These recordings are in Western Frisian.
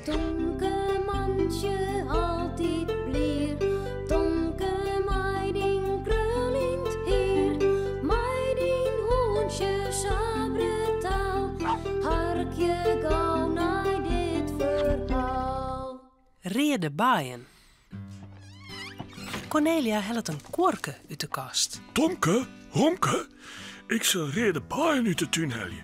Tomke mantsje altyd blier, Tomke mei dyn kruljend hier, mei dyn hûntsje sa brutaal, harkje gau nei dit ferhaal. Reade baaien. Kornelia hellet in kuorke út de kast. Tomke, Romke, ik sil reade baaien út de tún helje.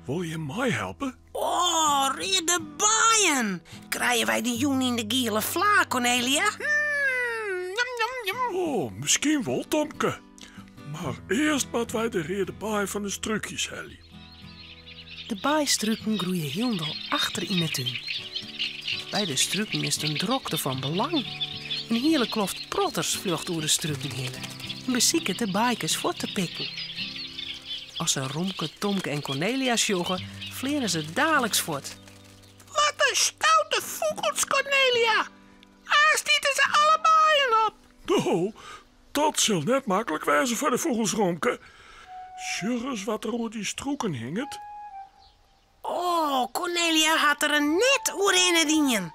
Wolle jim meihelpe? Oh, reade baaien! Krije wy dy jûn yn de giele fla, Kornelia? Njam, njam, njam. Oh, miskien wol, Tomke. Mar earst moatte wy de reade baai fan de strúkjes helje. De baaistruken groeie hielendal achter yn 'e tún. By de struken is it in drokte fan belang. In hiele kloft protters fljocht oer de struken hinne en besiket de baaikes fuort te pikken. As se Romke, Tomke en Kornelia sjogge, fleane se daliks fuort. Wat in stoute fûgels, Kornelia! Aanst ite se alle baaien op. No, dat sil net maklik wêze foar de fûgels, Romke. Sjoch ris wat der oer dy strûken hinget. Oh, Kornelia hat der in net oerhinne dien.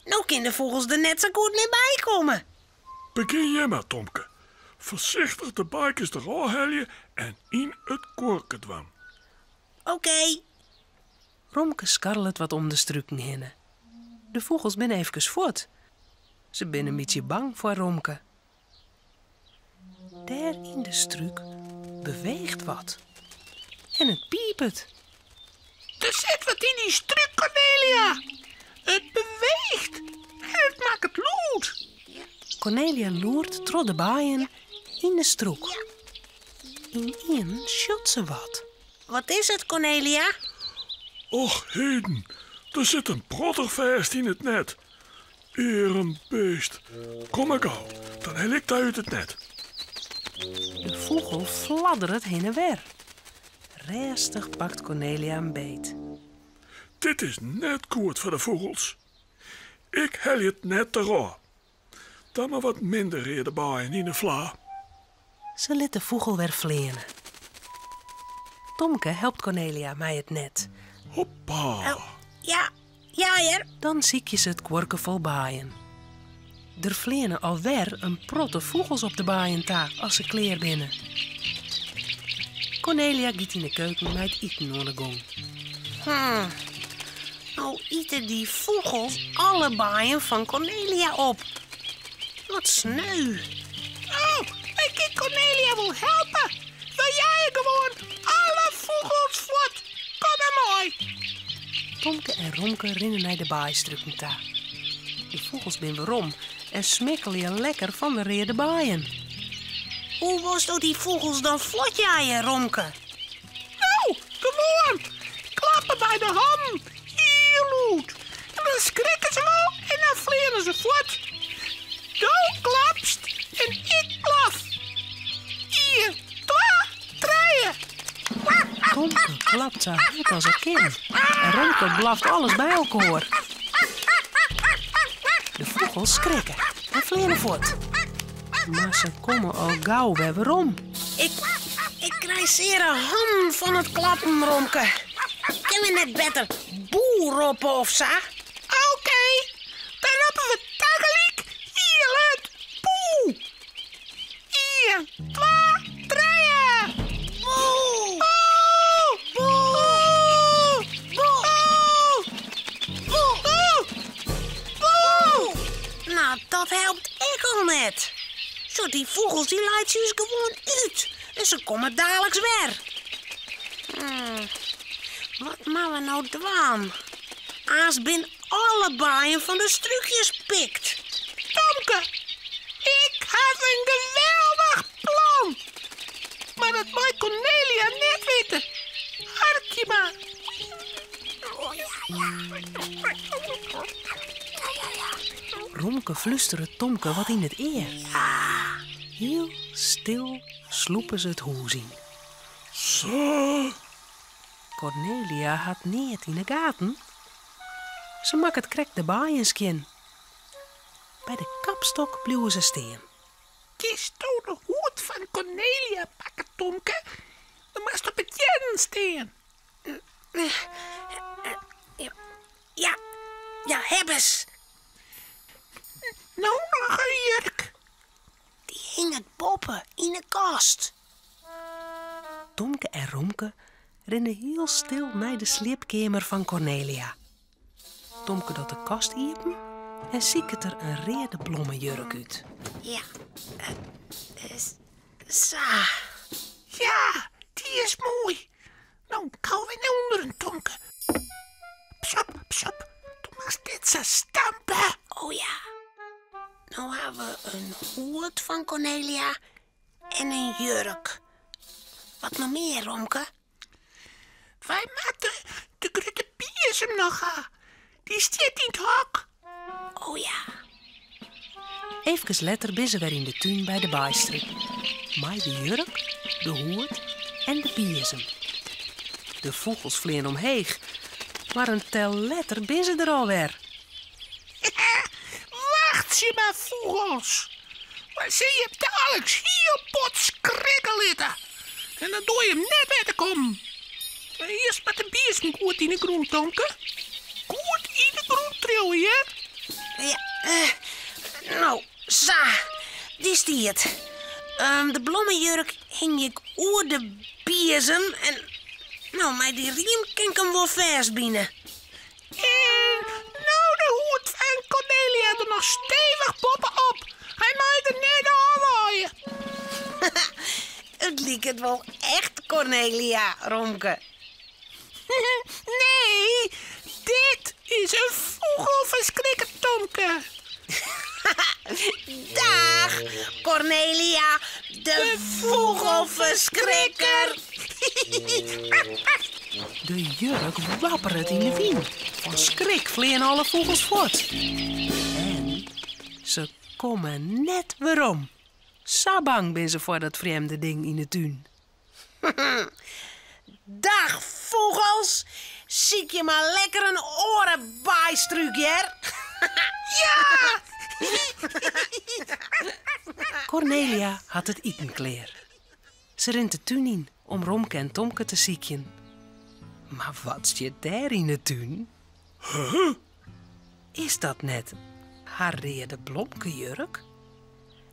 No kin de fûgels der net sa goed mear by komme. Begjin jim mar, Tomke. Foarsichtich de baaikes derôf helje en yn it kuorke dwaan. Oké. Romke skarrelet wat om de struken hinne. De fûgels binne efkes fuort. Se binne in bytsje bang foar Romke. Dêr yn de strúk beweecht wat en it piipet. Der sit wat yn dy strúk, Kornelia. It beweecht en it makket lûd. Kornelia loert troch de baaien yn de strûk. Ynienen sjocht se wat. Wat is it, Kornelia? Och heden, der sit in protter fêst yn it net. Earm beest. Kom mar gau, dan hel ik dy út it net. De fûgel fladderet hinne wer. Rêstich pakt Kornelia him beet. Dit is net goed foar de fûgels. Ik helje it net derôf. Dan mar wat minder reade baaien yn 'e fla. Se lit de fûgel wer fleane. Tomke helpt Kornelia mei it net. Hoppa! Oh, ja, ja hear. Dan sykje se it kuorke fol baaien. Der fleane alwer in protte fûgels op de baaien ta as se klear binne. Kornelia giet yn de keuken mei it iten oan 'e gong. No ite dy fûgels alle baaien fan Kornelia op. Wat sneu. Oh, ik kin Kornelia wol helpe. We jeie gewoan alle fûgels fuort. Kom mar mei. Tomke en Romke rinne nei de baaistruken ta. De fûgels binne werom en smikkelje lekker fan de reade baaien. Hoe wolsto dy fûgels dan fuortjeie, Romke? No, gewoan klappe by de hannen, hiel lûd. En dan skrikke se wol en dan fleane se fuort. Do klapst en ik blaf. Ien, twa, trije. Tomke klapt sa hurd as er kin en Romke blaft alles by elkoar. De fûgels skrikke en fleane fuort. Mar se komme al gau wer werom. Ik, ik krij seare hannen fan it klappen, Romke. Kinne we net better boe roppe of sa? Oké, dan roppe we tagelyk hiel hurd boe. Ien, twa, trije. Boe! Boe! Boe! Boe! Boe! Boe! Boe! Nou, dat helpt ek al net. Sjoch, dy fûgels dy laitsje ús gewoan út en se komme daliks wer. Hmm, wat moatte we no dwaan? Aanst bin alle baaien fan de strúkjes pikt. Tomke, ik haw in geweldich plan. Mar dat mei Kornelia net witte. Harkje mar. Romke flústeret Tomke wat yn it ear. Hiel stil slûpe se it hûs yn. Sa! Kornelia hat neat yn 'e gaten. Se makket krekt de baaien skjin. By de kapstok bliuwe se stean. Kinsto de hoed fan Kornelia pakke, Tomke? Dan moatst op 'e teannen stean. Ja, Ja, hebbes. No noch in jurk. Dy hinget boppe yn 'e kast. Tomke en Romke rinne hiel stil nei de sliepkeamer fan Kornelia. Tomke docht de kast iepen en siket der in reade blommejurk út. Ja, sa. Ja, dy is moai. No, gau wer nei ûnderen, Tomke. Pas op, pas op. Do moatst net sa stampe. Oh ja. No ha we in hoed fan Kornelia en in jurk. Wat noch mear, Romke? Wy moatte de grutte biezem noch ha. Dy stiet yn it hok. Oh ja. Eefkes letter binne se wer yn de tún by de baaistruken. Mei de jurk, de hoed en de biezem. De fûgels fleane omheech, mar in tel letter binne se der alwer. Wachtsje mar, fûgels. Wy sille jim daliks hiel bot skrikke litte. En dan doare jim net wer te kommen. Mar earst moat de biezem goed yn 'e grûn, Tomke. Goed yn 'e grûn triuwe, hear. Ja, no, sa. Dy stiet. De blommejurk hingje ik oer de biezem en no, mei dy riem kin ik him wol fêstbine. En no de hoed fan Kornelia der noch stevich boppe-op. Hy mei der net ôfwaaie. It liket wol echt Kornelia, Romke. Nee, dit is in fûgelferskrikker, Tomke. Dag, Kornelia, de fûgelferskrikker. De jurk wapperet yn de wyn. Fan skrik fleane alle fûgels fuort. En se komme net werom. Sa bang binne se foar dat frjemde ding yn 'e tún. Dag fûgels, sykje mar lekker in oare baaistrúk, hear. Ja! Kornelia hat it iten klear. Se rint de tún yn om Romke en Tomke te sykjen. Mar wat stiet dêr yn 'e tún? Is dat net har reade blomkejurk?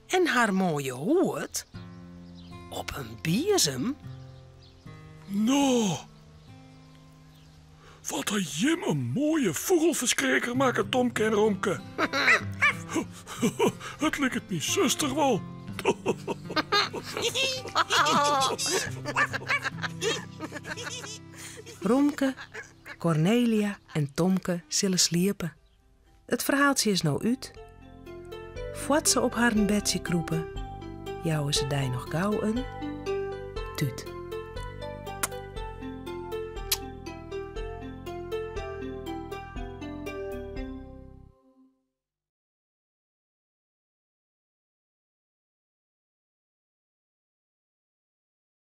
En har moaie hoed? Op in biezem? No, wat ha jim in moaie fûgelferskrikker makke, Tomke en Romke. It liket myn suster wol. Romke, Kornelia en Tomke sille sliepe. It ferhaaltsje is no út. Foar't se op harren bedsje krûpe, jouwe se dy noch gau in tút.